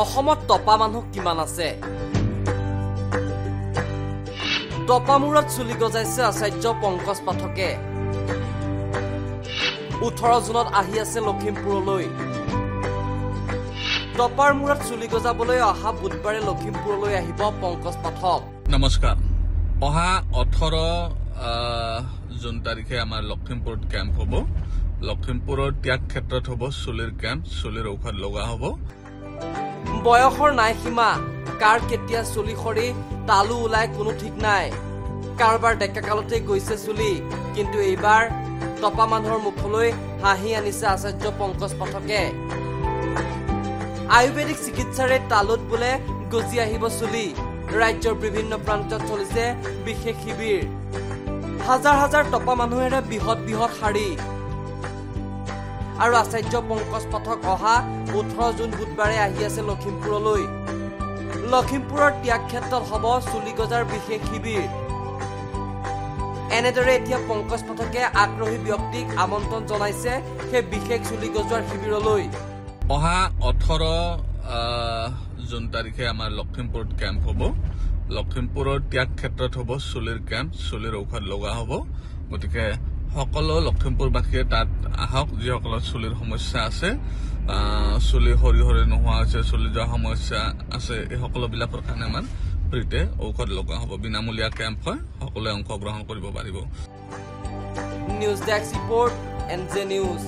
অসমত টপা মানুহ কিমান আছে? টপা মূৰত চুলি গজাইছে আচাৰ্য পংকজ পাঠকে। 18 জুনত আহি আছে লখিমপুৰলৈ। টপাৰ মূৰত চুলি গজাবলৈ অহা বুধবাৰে লখিমপুৰলৈ আহিব পংকজ পাঠক। নমস্কাৰ। অহা 18 জুন তাৰিখে আমাৰ লখিমপুৰত কেম্প হ'ব। লখিমপুৰৰ ত্যাগ ক্ষেত্ৰত হ'ব চুলিৰ কেম্প, চুলিৰ ঔষধ লগোৱা হ'ব। বয়সৰ নাই সীমা, কাৰ কেতিয়া চুলি সৰি তালু ওলাই কোনো ঠিক নাই। কাৰোবাৰ ডেকা কালতে গৈছে চুলি, কিন্তু এইবাৰ টপা মানুহৰ মুখলৈ হাঁহি আনিছে আচাৰ্য পংকজ পাঠকে। আয়ুৰ্বেদিক চিকিৎসাৰে তালুত বোলে গজি আহিব চুলি। ৰাজ্যৰ বিভিন্ন প্ৰান্তত চলিছে বিশেষ শিবিৰ। হাজাৰ হাজাৰ টপা মানুহেৰে বৃহৎ বৃহৎ শাৰী। আৰু আচাৰ্য পংকজ পাঠক অহা 18 জুন বুধবাৰে আহি আছে লখিমপুৰলৈ। লখিমপুৰৰ ত্যাগ ক্ষেত্ৰত হ'ব চুলি গজাৰ বিশেষ শিবিৰ। এনেদৰে এতিয়া পংকজ পাঠকে আগ্ৰহী ব্যক্তিক আমন্ত্ৰণ জনাইছে সেই বিশেষ চুলি গজোৱাৰ শিবিৰলৈ। অহা 18 জুন তাৰিখে আমাৰ লখিমপুৰত কেম্প হ'ব। লখিমপুৰৰ ত্যাগ ক্ষেত্ৰত হ'ব চুলিৰ কেম্প, চুলিৰ ঔষধ লগোৱা হ'ব। গতিকে সকলো লখিমপুৰবাসীয়ে তাত আহক, যিসকলৰ চুলিৰ সমস্যা আছে, চুলি সৰি সৰি নোহোৱা হৈছে, চুলি যোৱা সমস্যা আছে, এই সকলোবিলাকৰ কাৰণে আমাৰ ফ্ৰীতে ঔষধ লগোৱা হ'ব। বিনামূলীয়া কেম্প হয়, সকলোৱে অংশগ্ৰহণ কৰিব পাৰিব। News desk report, NJ news.